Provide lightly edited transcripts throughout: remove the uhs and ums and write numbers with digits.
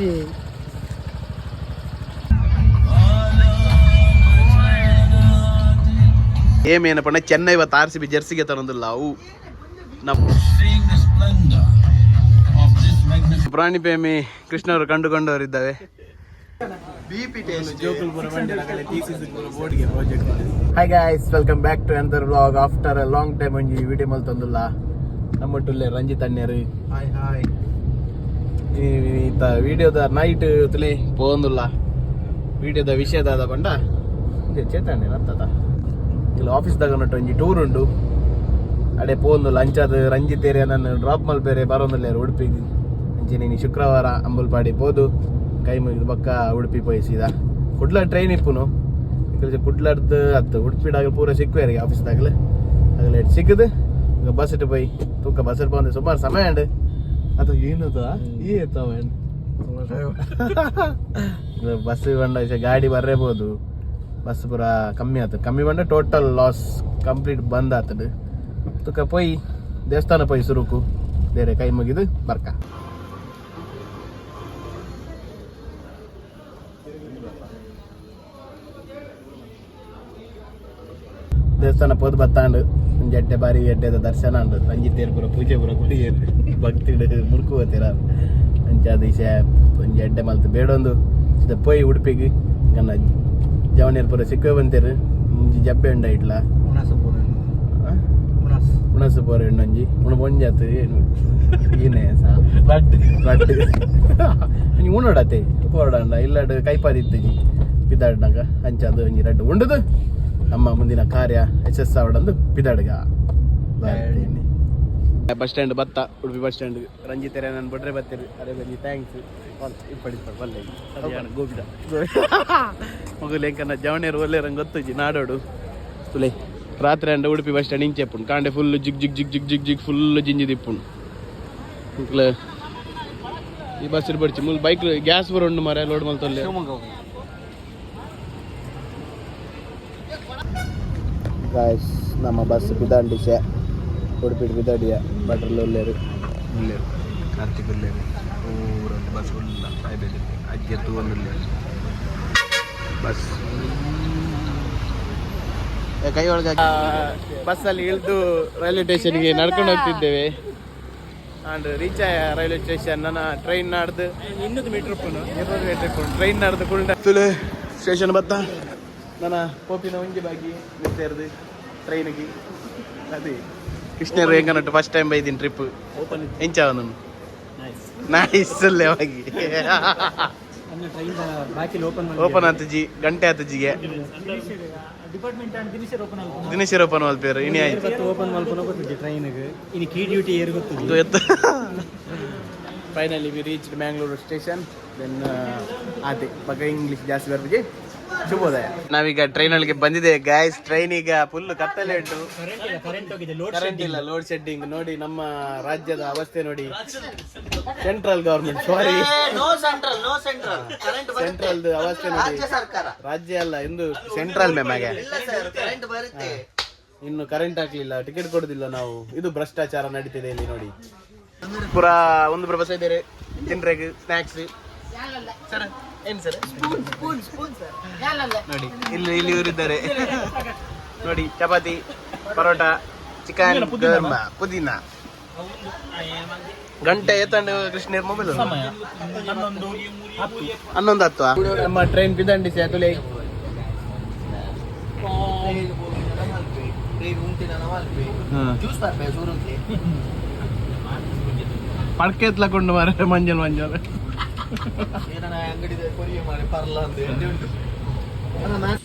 ಇತ್ತಿಜಿ. Aim ಏನಪ್ಪ, ಚೆನ್ನೈ ಇವತ್ತು ಆರ್ C B ಜೆರ್ಸಿಗೆ ತರೊಂದಿಲ್ಲ ಅವು ನಮ್ಮ Seeing the splendor of this magnificent. ಪ್ರಾಣಿ ಪ್ರೇಮಿ ಕೃಷ್ಣವರು ಕಂಡುಕೊಂಡವರಿದ್ದಾರೆ. Hi guys, welcome back to another vlog after a long time. ಒಂಜಿ ವಿಡಿಯೋ ಮಲ್ತೊಂದುಲ್ಲ. ನಮ್ಮೊಟ್ಟುಲ್ಲೆ ರಂಜಿತ್ ಅಣ್ಣರು. Hi hi. ಈತ ವಿಡಿಯೋದ ನೈಟ್ ತುಲೆ ಪೋಂದುಲ್ಲ. ವಿಡಿಯೋದ ವಿಷಯ ದಾದ ಪಂಡ, ಚೇತಣ್ಣ ಅತ್ತದ ಇಲ್ಲಿ ಆಫೀಸ್ದಾಗ ನಟ್ಟು ಒಂಜಿ ಟೂರ್ ಉಂಡು, ಅಡೆ ಪೋಂದುಲ್ಲ. ಅಂಚಾದ ರಂಜಿತ್ ಏರಿಯಾ ನನ್ನ ಡ್ರಾಪ್ ಮಲ್ಪೇರೆ ಬರೋಂದುಲ್ಲೇರು ಉಡುಪಿಗೆ. ಅಂಚೆ ನೀನು ಶುಕ್ರವಾರ ಅಂಬಲ್ಪಾಡಿ ಪೋದು, ಕೈ ಮುಗಿದು ಬಕ್ಕ ಉಡುಪಿ ಪೋಯಿಸಿದ. ಕುಡ್ಲ ಟ್ರೈನ್ ಇಪ್ಪುನು ಕುಡ್ಲರ್ದು ಅತ್ತು ಉಡುಪಿಡಾಗ ಪೂರ ಸಿಕ್ಕುವೇರಿಗೆ ಆಫೀಸ್ದಾಗಲೇ ಆಗಲೇ ಸಿಕ್ಕದು. ಈಗ ಬಸ್ ಇಟ್ಟು ಪೋಯಿ ತೂಕ. ಬಸ್ ಇಟ್ಟು ಬಂದು ಸುಮಾರು ಸಮಯ ಉಂಡು. ಅದು ಏನದ ಈ ಬಸ್ ಬಂಡ ಗಾಡಿ ಬರ್ರೇಬೋದು. ಬಸ್ ಪೂರ ಕಮ್ಮಿ ಆತದೆ. ಕಮ್ಮಿ ಬಂಡ ಟೋಟಲ್ ಲಾಸ್, ಕಂಪ್ಲೀಟ್ ಬಂದ್ ಆತದೆ. ತುಕ ಪೋಯಿ ದೇವಸ್ಥಾನ ಪೋಯಿ ಸುರುಕು ಬೇರೆ ಕೈ ಮುಗಿದು ಬರ್ಕ. ದೇವಸ್ಥಾನ ಪೋದು ಬತ್ತಾಂಡು. ಒಂಜಿ ಎಡ್ಡೆ ಬಾರಿ ಎಡ್ಡೆದ ದರ್ಶನ ಉಂಡು. ರಂಜಿತೇರ್ ಪೂರ ಪೂಜೆ ಪೂರ ಕುಡಿಯೇರು ಭಕ್ತಿ ಮುರ್ಕು ಹೋತೀರ. ಅಂಚಾದ ಇಸೆ ಒಂಜಿ ಎಡ್ಡೆ ಮಲ್ತ್ ಬೇಡೊಂದು ಸೀದಾ ಪೋಯಿ ಉಡುಪಿಗೆ. ಗನ್ನ ಜವನೇರ್ ಪೂರ ಸಿಕ್ಕೇ ಬಂತೇರು. ಒಂಜಿ ಜಬ್ಬೆ ಉಂಡ ಇಟ್ಲ. ಉಣಸು ಪೋರೆ ಉಂಡೊಂಜಿ ಉಣ ಒಂಜಾತು ಏನು ಏನೇ ರಡ್ಡು ರಡ್ಡು ಒಂಜಿ ಉಣೋಡತೆ ಪೋರಡಂಡ ಇಲ್ಲಡ್ ಕೈಪಾದಿತ್ತಜಿ ಪಿದಾಡ್ನಾಗ. ಅಂಚಾದ ಒಂಜಿ ರಡ್ಡು ಉಂಡುದು ನಮ್ಮ ಮುಂದಿನ ಕಾರ್ಯ ಯಶಸ್ಸಾವಡಂದು ಪಿದಾಡ್ಗ. ಬಸ್ ಸ್ಟ್ಯಾಂಡ್ ಬತ್ತ, ಉಡುಪಿ ಬಸ್ ಸ್ಟ್ಯಾಂಡ್. ರಂಜಿತ್ ನಾನು ಬಿಡ್ರೆ ಬತ್ತೀರಿ, ಅರೆ ಬಂಜಿ thanks. ಇಪ್ಪಡಿ ಇಪ್ಪಡಿ ಬಲ್ಲೆ. ಗೋವಿಂದ. ಮಗುಲು ಎಂಕನ್ನ ಜವಣೇರು ಒಲ್ಲೇರಂಗೆ ಗೊತ್ತುಜಿ ನಾಡೋಡು. ತುಲೆ ರಾತ್ರಿ ಅಂಡ ಉಡುಪಿ ಬಸ್ ಸ್ಟ್ಯಾಂಡ್ ಇಂಚೆ ಇಪ್ಪುಂಡು. ಕಾಂಡೆ ಫುಲ್ ಜಿಗ್ ಜಿಗ್ ಜಿಗ್ ಜಿಗ್ ಜಿಗ್ ಜಿಗ್ ಫುಲ್ ಜಿಂಜಿದಿಪ್ಪುಂಡು. ಇಂಕ್ಲ ಈ ಬಸ್ ಇರ್ಬಡ್ಚಿ. ಮುಲ್ ಬೈಕ್ ಗ್ಯಾಸ್ ಬರ ಉಂಡು ಮಾರೆ, ಲೋಡ್ ಮಲ್ತೊಲ್ಲೆ. ಗಾಯ್ಸ್, ನಮ್ಮ ಬಸ್ ಪಿದಾಂಡಿಸೆ, ಉಡುಪಿ ಪಿದಾಡಿಯ. ಭಟ್ರಲ್ ಉಲ್ಲೇರು, ಉಲ್ಲೇರು, ಕಾರ್ತಿಕ್ ಉಲ್ಲೇರು. ಊರೊಂದು ಬಸ್ ಉಲ್ಲ ಅಜ್ಜೆ ತೂವೊಂದುಲ್ಲೇರು. ಬಸ್ ಕೈ ಒಳಗೆ. ಬಸ್ಸಲ್ಲಿ ಇಳಿದು ರೈಲ್ವೆ ಸ್ಟೇಷನ್ಗೆ ನಡ್ಕೊಂಡು ಹೋಗ್ತಿದ್ದೇವೆ. ಅಂಡ್ ರೀಚ್ ಆಯ ರೈಲ್ವೆ ಸ್ಟೇಷನ್. ನನ್ನ ಟ್ರೈನ್ ನಾಡ್ದು 200 ಮೀಟರ್. 200 ಮೀಟರ್ ಟ್ರೈನ್ ನಾಡ್ದು ಕುಂಡ ಸ್ಟೇಷನ್ ಬತ್ತ. ನನ್ನ ಪೋಪಿನ ಒಂಜಿ ಬಾಗಿ ಮಿತ್ತೇರ್ದು ಟ್ರೈನಿಗೆ. ಅದೇ ಕೃಷ್ಣರು ಹೆಂಗನಟ್ಟು ಫಸ್ಟ್ ಟೈಮ್ ಬೈದಿನ ಟ್ರಿಪ್. ಓಪನ್. ಎಂಚ ಅವನು? ನೈಸ್. ನೈಸ್ ಅಲ್ಲೇ ಹೋಗಿ. ಅನ್ನ ಟ್ರೈನ್ ಬಾಕಿ ಓಪನ್. ಓಪನ್ ಆತಜಿ, ಗಂಟೆ ಆತಜಿಗೆ. ಡಿಪಾರ್ಟ್ಮೆಂಟ್ ಅಂಡ್ ದಿನಿಸರ್ ಓಪನ್ ಅಲ್ಪ. ದಿನೇಶ್ ಓಪನ್ ಮಲ್ಪೇರು ಇನಿ ಆಯ್ತು. ಓಪನ್ ಮಲ್ಪನ ಗೊತ್ತಿದೆ ಟ್ರೈನ್ಗೆ ಇನ್ನು ಕೀ ಡ್ಯೂಟಿ ಏರು ಗೊತ್ತಿದೆ. ಇದು ಎತ್ತ. Finally we reach Mangalore station. Then ಆತೆ ಪಕ್ಕ ಇಂಗ್ಲೀಷ್ ಜಾಸ್ತಿ ಬರ್ಬಿಜಿ. ಶುಭೋದಯ. ನಾವೀಗ ಟ್ರೈನ್ ಒಳಗೆ ಬಂದಿದೆ ಗಾಯ್ಸ್. ಟ್ರೈನ್ ಈಗ ಫುಲ್ ಕತ್ತಲೆ ಉಂಟು. ಕರೆಂಟ್ ಇಲ್ಲ, ಕರೆಂಟ್ ಹೋಗಿದೆ, ಲೋಡ್ ಕರೆಂಟ್ ಇಲ್ಲ, ಲೋಡ್ ಶೆಡ್ಡಿಂಗ್. ನೋಡಿ, ನಮ್ಮ ರಾಜ್ಯದ ಅವಸ್ಥೆ ನೋಡಿ. Central government, sorry. No central, no central current. Central ಅವಸ್ಥೆ ನೋಡಿ. ರಾಜ್ಯ ಸರ್ಕಾರ. ರಾಜ್ಯ ಅಲ್ಲ ಎಂದು ಸೆಂಟ್ರಲ್ ಮ್ಯಾಗೆ. ಇಲ್ಲ ಸರ್, ಕರೆಂಟ್ ಬರುತ್ತೆ. ಇನ್ನು ಕರೆಂಟ್ ಹಾಕ್ಲಿಲ್ಲ, ಟಿಕೆಟ್ ಕೊಡುದಿಲ್ಲ ನಾವು. ಇದು ಭ್ರಷ್ಟಾಚಾರ ನಡೀತಿದೆ ಇಲ್ಲಿ ನೋಡಿ. ಪೂರಾ ಒಂದು ಪ್ರಬಸ ಇದ್ದಾರೆ ತಿನ್ರೆಗ್ ಸ್ನಾಕ್ಸ್. ಸರ್, ಏನು ಸರ್? ನೋಡಿ, ಇಲ್ಲಿ ಇಲ್ಲಿ ಇವರಿದ್ದಾರೆ ನೋಡಿ. ಚಪಾತಿ, ಪರೋಟ, ಚಿಕನ್ ಕುರ್ಮಾ, ಪುದೀನ. ಗಂಟೆ ಏತಂಡು ಕೃಷ್ಣ ಮೊಬೈಲ್? 11:10. 11:10. ನಮ್ಮ ಟ್ರೈನ್ ಬಿದಂಡಿಸಿ ತುಲೆ. ಜ್ಯೂಸ್ ಬರ್ಬೇ ಸೂರುಂತ್ಲಿ. ಪಡ್ಕೆ ಎತ್ಲಕೊಂಡು ಮಾರೆ ಮಂಜಲ್ ಮಂಜಲ್. ಏನನ ಅಂಗಡಿ ಕೊರಿಯ ಮಾಡಿ ಪರ್ಲ ಅಂತ ಎಣ್ಣೆ ಉಂಟು.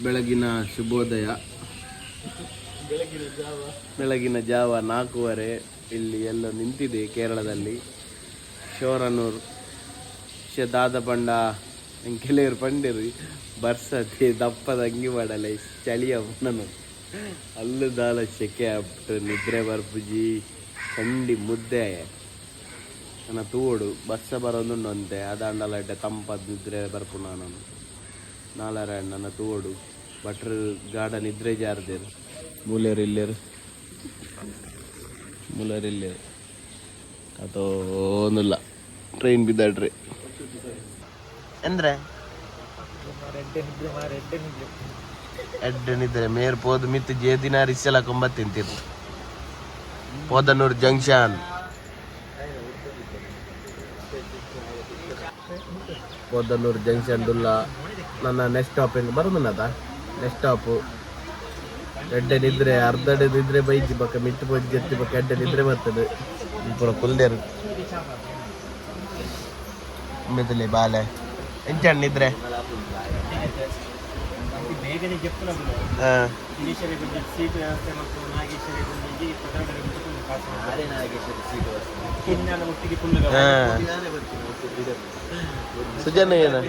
ಬೆಳಗಿನ ಶುಭೋದಯ. ಬೆಳಗಿನ ಜಾವ 4:30. ಇಲ್ಲಿ ಎಲ್ಲ ನಿಂತಿದೆ ಕೇರಳದಲ್ಲಿ ಶೋರನೂರ್ ದಾದ ಪಂಡ. ಕೆಲವರು ಪಂಡಿರು ಬರ್ಸತಿ ದಪ್ಪದ ಅಂಗಿ ಮಾಡಲ್ಲ, ಚಳಿಯ ನಾನು ಅಲ್ಲು ದಾಲ ಸೆಕೆ ಅಪ್ಟು ನಿದ್ರೆ ಬರ್ಪುಜಿ, ಚಂಡಿ ಮುದ್ದೆ. ನನ್ನ ತೂಡು ಬಸ್ಸ ಬರೋದುಂಡು ಅಂತೆ. ಅದಾಂಡಲ ಎಡ್ಡೆ ತಂಪದ ನಿದ್ರೆ ಬರ್ಪು. ನಾನು ನಾಲರ ನನ್ನ ತೂಡು ಭಟ್ರು ಗಾರ್ಡನ್ ನಿದ್ರೆ ಜಾರ್ದೇರು. ಮೂಲೇರು ಇಲ್ಲೇರು, ಮೂಲೇರು ಇಲ್ಲೇರು. അതോന്നില്ല, ಟ್ರೈನ್ ಬಿದ್ದಾಡ್ರಿ. ಎಂದ್ರೆ ಎಡ್ಡೆ ನಿದ್ರೆ ಮೇರ್ ಪೋದು ಮಿತ್ತು ಜೇದಿನ ರಿಸಲ ಕೊಂಬ ತಿಂತಿರು. ಪೋದನೂರು ಜಂಕ್ಷನ್, ಪೋದನೂರು ಜಂಕ್ಷನ್ ದುಲ್ಲ. ನನ್ನ ನೆಕ್ಸ್ಟ್ ಸ್ಟಾಪ್ ಹೆಂಗೆ ಬರೋದನ್ನದ ನೆಕ್ಸ್ಟ್ ಸ್ಟಾಪು. ಎಡ್ಡೆ ನಿದ್ರೆ, ಅರ್ಧ ನಿದ್ರೆ ಬೈಜಿ ಬಕ್ಕ ಮಿತ್ತು ಪೋದು ಜತ್ತಿ ಬಕ್ಕ ಎಡ್ಡೆ ನಿದ್ರೆ ಬರ್ತದೆ. ಪೂರ ಕುಲ್ದೇರು ಮೆದುಲೆ ಬಾಲೆ ಎಂಚಣ್ಣ ನಿದ್ರೆ. ಬೇಗನೆ ಜಪ್ಪುನಗುಲು. ಹಾ. ದಿನೇಶರಿಗೆ ಒಂದು ಸೀಟ್ ವ್ಯವಸ್ಥೆ ಮತ್ತು ನಾಗೇಶ್ವರಿಗೆ ಒಂದು ಕಾಸು ಕಿನ್ನಾನ ಒಟ್ಟಿಗೆ ಫುಲ್. ಹಾ. ಸುಜನ್ ಏನು?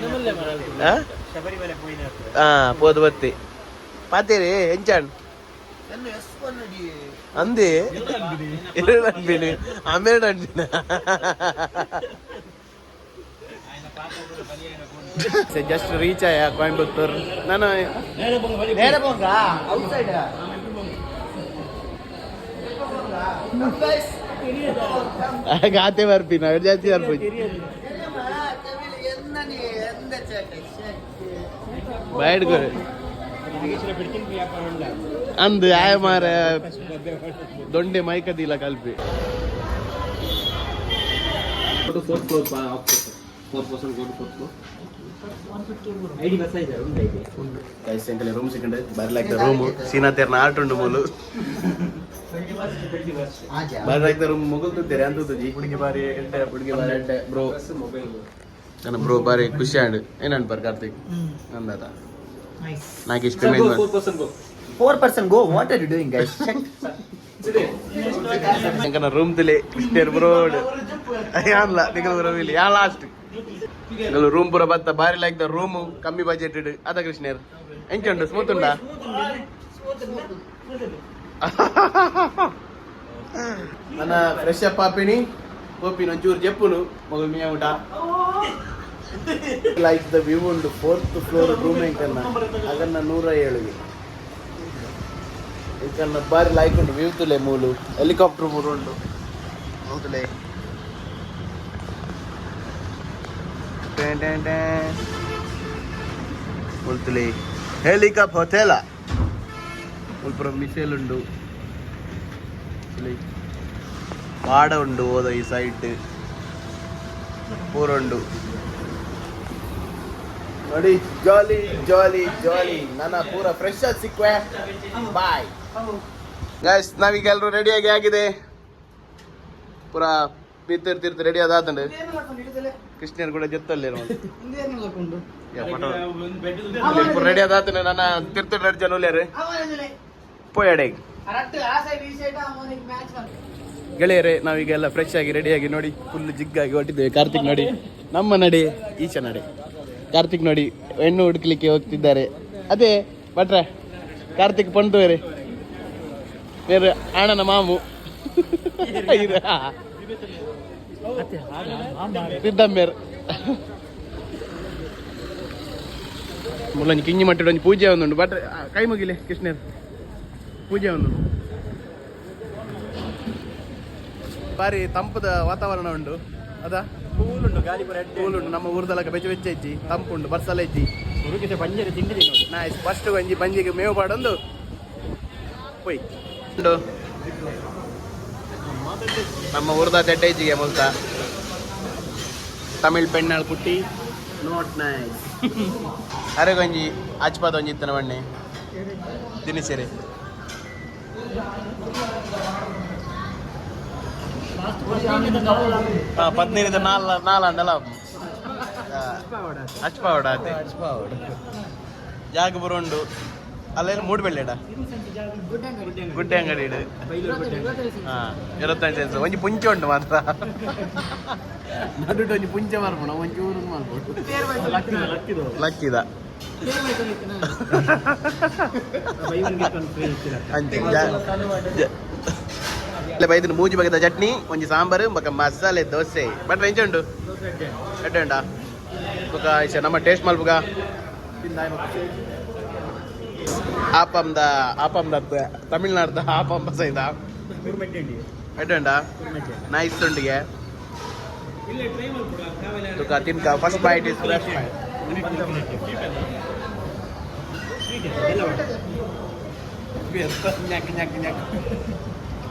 ಹಾ? ಶಬರಿಮಲೆ ಪೋಯಿನ. ಹಾ, ಪೋದು ಬತ್ತಿ ಪಾತೇರಿ ಎಂಚಣ್ ಅಂದಿ ಎರಡು ಅನ್ಬಿನಿ ಆಮೇಲೆ ಅನ್ಬಿನ. ಜಸ್ಟ್ ರೀಚ್ ಆಯ ಕೋಯಂಬತ್ತೂರ್ ನಾನು. ಗಾತೆ ಬರ್ಪಿನ ಜಾಸ್ತಿ ಬರ್ಪಿ ಬೈಡ್. ನಾಗೇಶ್ವರ ಬಿಡ್ತೀನಿ ವ್ಯಾಪಾರ ಉಂಡ. ಅಂದು ಆಯ ಮಾರ ದೊಂಡೆ ಮೈಕದಿಲ್ಲ ಕಲ್ಪಿ. Fourth floor, four person go to fourth floor. ID bus ಇದೆ, ಉಂಟು ಐಡಿ. ಗೈಸ್, ಎಂಕಲೆ ರೂಮ್ ಸಿಕ್ಕಂಡು ಬರ್ಲಾಕ್ದ ರೂಮ್ ಸೀನಾ ತೇರ್ನ ಆಟ ಉಂಡು ಮೂಲು. ಬರ್ಲಾಕ್ದ ರೂಮ್ ಮುಗುಲ್ತಿದ್ದೇರೆ ಅಂತುಜಿ. ಹುಡುಗಿ ಬಾರಿ ಎಡ್ಡೆ, ಹುಡುಗಿ ಬಾರಿ ಎಡ್ಡೆ ಬ್ರೋ. ನನ್ನ ಬ್ರೋ ಬಾರಿ ಖುಷಿ ಆಂಡ್ ಏನನ್ ಬರ್ ಕಾರ್ತಿಕ್ ಅಂದಾತ Nagesh payment. Four person go. Four person go. What are you doing, guys? Check. ಎಂಕನ ರೂಮ್ ತುಲೆ ಕೃಷ್ಣೇರ್ ಬ್ರೋಡ್ ಯಾನ್ಲ ನಿಗಲ್ ರೂಮ್ ಇಲ್ಲಿ ಯಾ ಲಾಸ್ಟ್ ನಿಗಲ್ ರೂಮ್ ಪೂರ ಬತ್ತ. ಬಾರಿ ಲೈಕ್ the room, ಕಮ್ಮಿ ಬಜೆಟ್ ಇಡು ಅದ. ಕೃಷ್ಣೇರ್ ಎಂಚ ಉಂಡು? ಸ್ಮೂತ್ ಉಂಡಾ? ನನ್ನ ಫ್ರೆಶ್ ಅಪ್ ಆಪಿಣಿ ಕೋಪಿನ ಒಂಚೂರು ಜಪ್ಪುನು ಮಗು ಮಿಯಾ ಊಟ. ಲೈಕ್ the view ಉಂಡು. ಫೋರ್ತ್ ಫ್ಲೋರ್ ರೂಮ್ ಎಂಕನ್ನ ಅದನ್ನ 107ಗೆ ಎಂಕನ್ನ. ಬಾರಿ ಲೈಕ್ ಉಂಡು ವ್ಯೂ ತುಲೆ. ಮೂಲು ಹೆಲಿಕಾಪ್ಟರ್ ಮೂರು ಉಂಡು ಹೌದುಲೆ. ಮುಲ್ತುಲೆ ಹೆಲಿಕಾಪ್ ಹೋಟೆಲ ಮುಲ್ಪುರ ಮಿಸೈಲ್ ಉಂಡು ತುಲೆ. ವಾಡ ಉಂಡು ಹೋದ ಈ ಸೈಡ್ ಪೂರ ಉಂಡು ನೋಡಿ. ಜಾಲಿ ಜಾಲಿ ಜಾಲಿ. ನನ್ನ ಪೂರ ಫ್ರೆಶ್ ಆಗಿ ಸಿಕ್ವೆ. ಬಾಯ್ ಗೈಸ್, ನಾವೀಗ ಎಲ್ಲರೂ ರೆಡಿಯಾಗಿ ಆಗಿದೆ. ಪೂರ ಬಿತ್ತಿರ್ ತಿರ್ತು ರೆಡಿ ಆದಾತಂಡು. ಕೃಷ್ಣರ್ ಕೂಡ ಜೊತ್ತಲ್ಲಿ ರೆಡಿ ಆದಾತನ. ನನ್ನ ತಿರ್ತು ಎರಡು ಜನ ಉಲ್ಲೇರು ಪೋಯಡೆ. ಗೆಳೆಯರೇ, ನಾವೀಗ ಎಲ್ಲ ಫ್ರೆಶ್ ಆಗಿ ರೆಡಿಯಾಗಿ ನೋಡಿ ಫುಲ್ ಜಿಗ್ಗಾಗಿ ಹೊಟ್ಟಿದ್ದೇವೆ. ಕಾರ್ತಿಕ್ ನೋಡಿ, ನಮ್ಮ ನಡೆ, ಈಚ ನಡೆ. ಕಾರ್ತಿಕ್ ನೋಡಿ ಹೆಣ್ಣು ಹುಡುಕ್ಲಿಕ್ಕೆ ಹೋಗ್ತಿದ್ದಾರೆ. ಅದೇ ಭಟ್ರೆ, ಕಾರ್ತಿಕ್ ಪಂಟುವೇರೆ ಬೇರೆ ಅಣ್ಣನ ಮಾಮು ಇದು ಸಿದ್ದಮ್ಮೇರ್. ಮುಲ್ಲಂಜಿ ಕಿಂಜಿ ಮಟ್ಟದ ಒಂಜಿ ಪೂಜೆ ಒಂದುಂಡು. ಭಟ್ರೆ, ಕೈ ಮುಗಿಲೆ. ಕೃಷ್ಣರ್ ಪೂಜೆ ಒಂದುಂಡು. ಬಾರಿ ತಂಪದ ವಾತಾವರಣ ಉಂಟು ಅದ. ಕೂಲ್ ಉಂಟು, ಗಾಳಿ ಪೂರ ಎಡ್ಡೆ. ಕೂಲ್ ಉಂಟು. ನಮ್ಮ ಊರ್ದಲಕ ಬೆಚ್ಚ ಬೆಚ್ಚ ಇಜ್ಜಿ, ತಂಪುಂಡು, ಬರ್ಸಲ ಇಜ್ಜಿ. ಸುರುಕಿತ ಬಂಜರೆ ತಿಂಡಿ ತಿನ್ನೋದು. ನೈಸ್. ಫಸ್ಟ್ ಒಂಜಿ ಬಂಜಿಗೆ ಮೇವು ಪಾಡೊಂದು ಪೊಯ್ ಉಂಡು. ನಮ್ಮ ಊರ್ದ ತೆಡ್ಡ ಇಜ್ಜಿಗೆ ಮುಲ್ತ ತಮಿಳ್ ಪೆಣ್ಣಾಳ್ ಕುಟ್ಟಿ ನೋಟ್. ನೈಸ್. ಅರೆ ಒಂಜಿ ಅಚ್ಪಾದ ಒಂಜಿ ಇತ್ತನ ಬಣ್ಣೆ ದಿನಸೇರೆ. ಹಾ, 15 ನಾಲ್ ನಾಲ್ ಅಂಡಲ ಅಚ್ಪಾವಡ ಅದೇ ಜಾಗ ಬರುಂಡು. ಅಲ್ಲೆಲ್ಲ ಮೂಡ್ಬೆಳ್ಳೆಡ ಗುಡ್ಡೆ ಅಂಗಡಿ ಇಡು. ಹಾ, 25 ಸೆನ್ಸ್ ಒಂಜಿ ಪುಂಚೆ ಉಂಟು ಮಾತ್ರ. ನಡುಟು ಒಂಜಿ ಪುಂಚೆ ಮಾರ್ಪುಣ, ಒಂಚೂರು ಮಾರ್ಪುಣ. ಲಕ್ಕಿದ ಅಂಚೆ ಇಲ್ಲ ಬೈದಿನ ಮೂಜಿ ಬಗೆದ ಚಟ್ನಿ, ಒಂಜಿ ಸಾಂಬಾರು ಬೊಕ ಮಸಾಲೆ ದೋಸೆ. ಬಟ್ ಎಂಚ ಉಂಟು? ಎಡ್ಡೆ ಉಂಟಾ? ಬೊಕ ಇಚ ನಮ್ಮ ಟೇಸ್ಟ್ ಮಲ್ಪುಗ. ಆಪಂದ ಆಪಂದ ತಮಿಳ್ನಾಡ್ದ ಆಪಂ ಬಸೈದ. ಎಡ್ಡೆ ಉಂಟಾ? Nice ಉಂಡಿಗೆ. ತುಕ ತಿನ್ಕ first bite is best bite.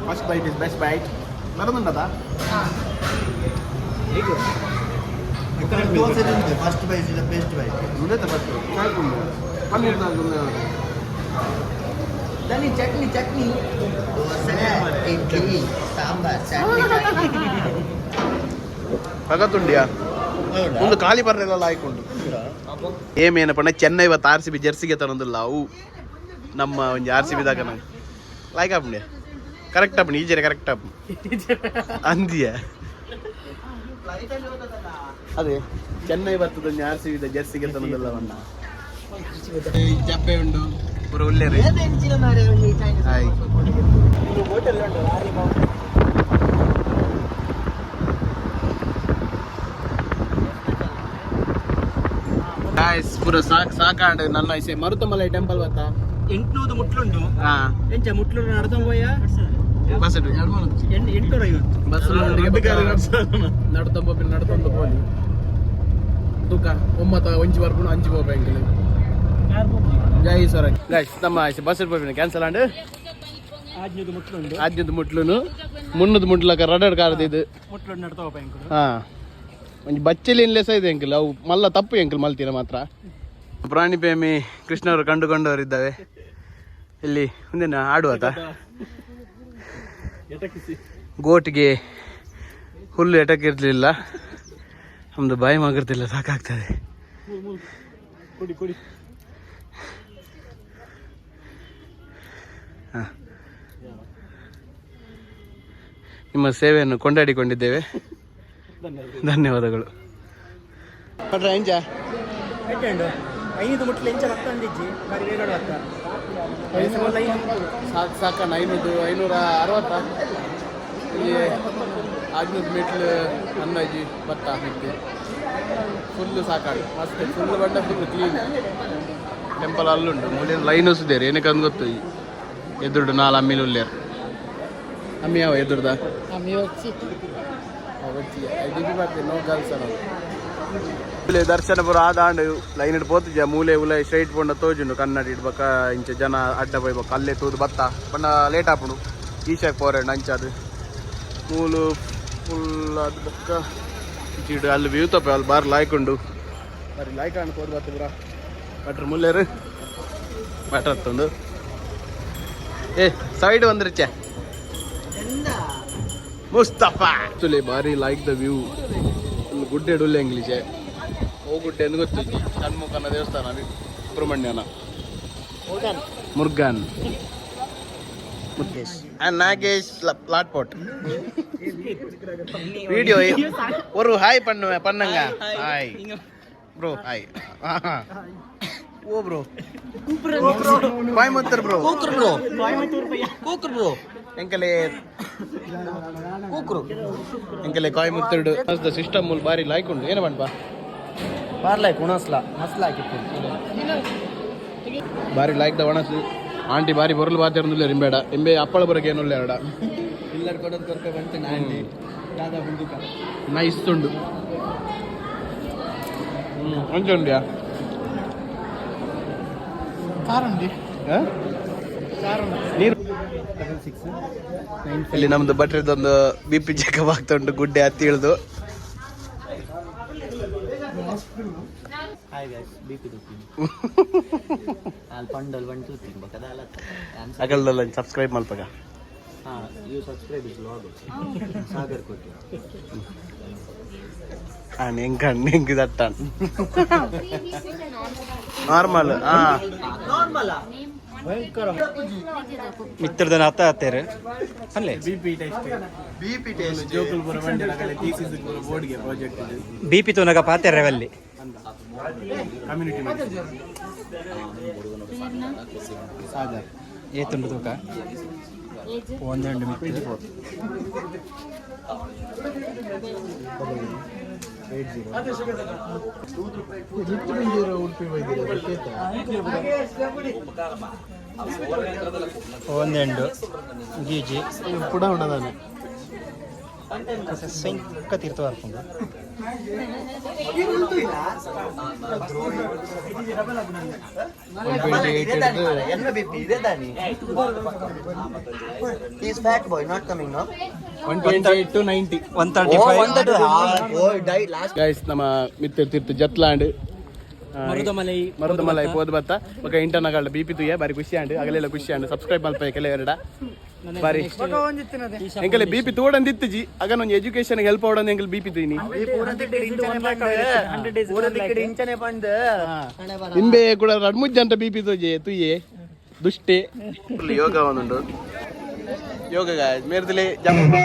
First bite is best bite. ಬರೋದುಂಟದಾ? Dosa first bite is best bite. ಮುಂದೆ ಫಸ್ಟ್ ಪನ್ನೀರ್. ಚಟ್ನಿ ಚಟ್ನಿ ಚಟ್ನಿ, ದೋಸೆ, ಇಡ್ಲಿ, ಸಾಂಬಾರ್, ಚಟ್ನಿ. ಪಗತುಂಡಿಯಾ ಒಂದು ಖಾಲಿ ಬರ್ರೆಲ್ಲ ಆಯ್ಕೊಂಡು ಏಮೇನಪ್ಪ, ಚೆನ್ನೈ ಇವತ್ತು ಆರ್ ಸಿ ಬಿ ಜೆರ್ಸಿಗೆ ತನ್ನೊಂದಿಲ್ಲ. ಅವು ನಮ್ಮ ಒಂಜಿ ಆರ್ ಸಿ ಬಿ ದಾಗ ನಂಗೆ ಲೈಕ್ ಆಪುಂಡೆ. ಕರೆಕ್ಟ್ ಆಪುಂಡು, ಈಜರೆ ಕರೆಕ್ಟ್ ಆಪು ಅಂದಿಯ. ಅದೇ ಚೆನ್ನೈ ಬರ್ತದ ಒಂಜಿ ಆರ್ ಸಿ ಬಿ ಜೆರ್ಸಿಗೆ ತನ್ನೊಂದಿಲ್ಲ. ವಣ್ಣ ಚಪ್ಪೆ ಉಂಡು ಪೂರ ಉಲ್ಲೇರಿ. ಹಾಯ್. ಗಾಯ್ಸ್, ಪೂರ ಸಾಕ್ ಸಾಕಾಂಡ್. ನನ್ನ ಐಸೆ ಮರುತಮಲೈ ಟೆಂಪಲ್ ಬತ್ತಾ. 800 ಮುಟ್ಲುಂಡು. ಹಾ. ಎಂಚ ಮುಟ್ಲು ನಡ್ದು ಪೋಯ? ಬಸ್. 850. ಬಸ್ ನಡ್ತೊಂಬ ನಡ್ತೊಂದು ಪೋಲಿ ತೂಕ ಒಂಬತ್ತ ಒಂಜಿ ಬರ್ಪುಂಡು, ಅಂಚಿ ಪೋಪ ಎಂಕಲ್. ಜೈ ಸರ್. ಗಾಯ್ಸ್, ನಮ್ಮ ಬಸ್ ಪೋಪಿನ ಕ್ಯಾನ್ಸಲ್ ಆಂಡ್. ಆಜ್ಞದ ಮುಟ್ಲುಂಡು. ಆದ್ಯದ ಮುಟ್ಲುನು ಮುನ್ನದ ಮುಟ್ಲಕ ರಡಡ್ ಕಾರದು ಇದು. ಮುಟ್ಲು ನಡ್ತಾ ಹೋಪ ಎಂಕುಲು. ಹಾ, ಒಂಜಿ ಬಚ್ಚಲಿ ಲೆಸ ಇದೆ ಎಂಕಲ್. ಅವು ಮಲ್ಲ ತಪ್ಪು ಎಂಕಲ್ ಮಲ್ತೀರ ಮಾತ್ರ. ಪ್ರಾಣಿ ಪ್ರೇಮಿ ಕೃಷ್ಣವರು ಕಂಡುಕೊಂಡವರಿದ್ದಾವೆ ಇಲ್ಲಿ. ಮುಂದಿನ ಆಡುವತ ಗೋಟಿಗೆ ಹುಲ್ಲು ಎಟಕ್ಕಿರ್ಲಿಲ್ಲ, ನಮ್ದು ಬಾಯಿ ಮಗರ್ತಿಲ್ಲ, ಸಾಕಾಗ್ತದೆ. ಕುಡಿ ಕುಡಿ. ಹಾ. ನಿಮ್ಮ ಸೇವೆಯನ್ನು ಕೊಂಡಾಡಿಕೊಂಡಿದ್ದೇವೆ, ಧನ್ಯವಾದಗಳು. ಎಂಜ ಎಟ್ಟೆಂಡು ಐದು ಮುಟ್ಲು ಎಂಚ ಬತ್ತಂದಿಜ್ಜಿ, ಬಾರಿ ಬೇಗ ಬತ್ತ. ಸಾಕು ಸಾಕಣ್ಣ. 500 560 ಇಲ್ಲಿ 500 ಮೆಟ್ಲು ಅಂದಾಜಿ ಭತ್ತ ಮಿಕ್ಕಿ. ಫುಲ್ಲು ಸಾಕಾಡು, ಮಸ್ತ್ ಫುಲ್ ಬಂಡ, ಫುಲ್ ಕ್ಲೀನ್. ಟೆಂಪಲ್ ಅಲ್ಲುಂಟು ಮೂಲೆ ಲೈನ್ ಹೊಸಿದ್ದೇರು. ಏನಕ್ಕೆ ಅಂದ್ ಗೊತ್ತು, ಎದುರುಡು ನಾಲ್ ಅಮ್ಮಿಲು ಉಲ್ಲೇರು. ಅಮ್ಮಿ ಯಾವ ಎದುರುದ? No girls. ಮೂಲೆ ದರ್ಶನ ಪೂರ ಆದಾಂಡ್. ಲೈನ್ ಇಡ್ ಪೋತುಜ. ಮೂಲೆ ಉಲೆ ಸ್ಟ್ರೈಟ್ ಪೋಂಡ ತೋಜುಂಡು ಕನ್ನಡಿ ಇಡ್ಬಕ. ಇಂಚ ಜನ ಅಡ್ಡ ಪೋಯ್ಬಕ ಅಲ್ಲೇ ತೂದು ಬತ್ತ ಪಂಡ ಲೇಟ್ ಆಪುಂಡು. ಈಶಾಕ್ ಪೋರೆಂಡು ಅಂಚಾದು ಮೂಲು ಫುಲ್ ಅದು ಬೊಕ್ಕ ಇಂಚಿಡು ಅಲ್ಲಿ ವ್ಯೂ ತಪ್ಪೆ. ಅಲ್ಲಿ ಬಾರಿ ಲಾಯ್ಕ್ ಉಂಡು, ಬಾರಿ ಲಾಯ್ಕ್ ಆಂಡ್ ಕೋರ್ ಬತ್ತ ಪೂರ. ಭಟ್ರು ಮುಲ್ಲೇರು ಭಟ್ರ ಹತ್ತೊಂದು. ಏ ಸೈಡ್ ಒಂದ್ರಿಚೆ ಮುಸ್ತಫಾ. ಆಕ್ಚುಲಿ ಬಾರಿ ಲೈಕ್ the view. ಅಲ್ಲಿ ಗುಡ್ಡೆ ಉಳ್ಳೆ ಇಂಗ್ಲೀಷೆ. ಓ ಗುಡ್ಡೆ ಎಂದು ಗೊತ್ತು, ಷಣ್ಮುಖನ ದೇವಸ್ಥಾನ, ಸುಬ್ರಹ್ಮಣ್ಯನ, Murugan and Nagesh plot pot video. ஒரு ஹாய் பண்ணுவேன், பண்ணுங்க. Hi bro, hi. ஓ ப்ரோ, கோயம்புத்தூர் ப்ரோ. ಕೂಕ್ರು ಬ್ರೋ, ಕೂಕ್ರು ಬ್ರೋ. ಎಂಕಲೆ ಕೂಕ್ರು. ಎಂಕಲೆ ಕೋಯಂಬತ್ತೂರ್ ಸಿಸ್ಟಮ್ ಮುಲ್ ಬಾರಿ ಲೈಕ್ ಉಂಡು. ಏನು ಪನ್ಪ? ಬಾರ್ಲಾಯ್ಕ್ ಉಣಸ್ಲ ಮಸ್ಲ ಹಾಕಿತ್ತು. ಬಾರಿ ಲೈಕ್ the ಒಣಸು. ಆಂಟಿ ಬಾರಿ ಬರಲು ಬಾತಿರಂದಿಲ್ಲ. ರಿಂಬೇಡ ಇಂಬೆ ಅಪ್ಪಳ ಬರಕ್ಕೆ ಏನು ಎರಡ. ಇಲ್ಲರ್ ಕೊಡೋದು ಕೊರ್ಕ ಬಂತು ಆಂಟಿ ದಾದಾ ಬಂದುಕ. ನೈಸ್ ಉಂಡು. ಅಂಚ ಉಂಡ್ಯಾ? ಆ? ನೀರು ಇಲ್ಲಿ ನಮ್ದು ಭಟ್ರದೊಂದು ಬಿ ಪಿ ಚೆಕಪ್ ಆಗ್ತಾ ಉಂಟು, ಗುಡ್ಡೆ ಹತ್ತಿ ಇಳಿದು. ಹಾಯ್ ಗೈಸ್, ಬಿ ಪಿ ತೂತೀನಿ ಅಲ್ಲಿ ಪಂಡಲ್ ಒನ್ ಟೂ ತ್ರೀ ಬಕದ ಅಲ್ಲ. ಅಗಲ್ದಲ್ಲ ಸಬ್ಸ್ಕ್ರೈಬ್ ಮಲ್ಪಗ. ಹಾಂ, you subscribe is vlog Sagar Kote. And ಹೆಂಗ್ ಕಣ್ಣು ಹೆಂಗ್ ದಟ್ಟಾನ್ ನಾರ್ಮಲ್. ಹಾ. ನಾರ್ಮಲ್. ಮಿತ್ರದನ ಹತ್ತ ಹತ್ತೇರು ಅಲ್ಲೇ. ಬಿ ಪಿ ಟೆಸ್ಟ್ ಬೋರ್ಡ್ಗೆ ಪ್ರಾಜೆಕ್ಟ್. ಬಿ ಪಿ ತೂನಗ ಪಾತೆರೆ ಅಲ್ಲಿ. ಕಮ್ಯುನಿಟಿ ಸಾಗರ್. ಏತುಂಡು ತೂಕ ಒಂದೆಂಡು ಮಿತ್ರ. 80. ಒಂದೆಂಡು ಗೀಜಿ. ಪುಡ ಉಂಡದಾನೆ. ಸೊಂಕ ತೀರ್ಥ ಬರ್ಪುಂಡು. He's fat boy, not coming, no? 128 to 90. 135. Oh, died last. Guys, ನಮ್ಮ ಮಿತ್ತ ತಿರ್ತು ಜತ್ಲಾಂಡ್. ಮರುದಮಲೈ. ಮರುದಮಲೈ ಪೋದು ಬತ್ತ. ಬೊಕ ಇಂಟರ್ನಗಲ್ಡ ಬಿಪಿ ತುಯ್ಯ, ಬಾರಿ ಖುಷಿ ಆಂಡ್. ಅಗಲೆಲ್ಲ ಖುಷಿ ಆಂಡ್. ಸಬ್ಸ್ಕ್ರೈಬ್ ಮಲ್ಪ ಕೆಲವು ಎರಡ ಬಾರಿ. ಎಂಕಲೆ ಬಿಪಿ ತೋಡಂದಿತ್ತಿಜಿ, ಅಗನ ಒಂಜಿ ಎಜುಕೇಶನ್ ಹೆಲ್ಪ್ ಆವಡಂದ್ ಎಂಕಲ್ ಬಿಪಿ ತುಯ್ನಿ. ಇಂಚನೆ ಪಂಡ್. ಇಂಬೆ ಕೂಡ ರಡ್ಮುಜ್ಜಂಟ ಬಿಪಿ ತೋಜೆ ತುಯ್ಯೆ ದುಷ್ಟೆ. ಯೋಗ ಒಂದುಂಡು, ಯೋಗ ಗಾಯ್ಸ್. ಮೇರ್ದಲೆ ಜಂಪ್.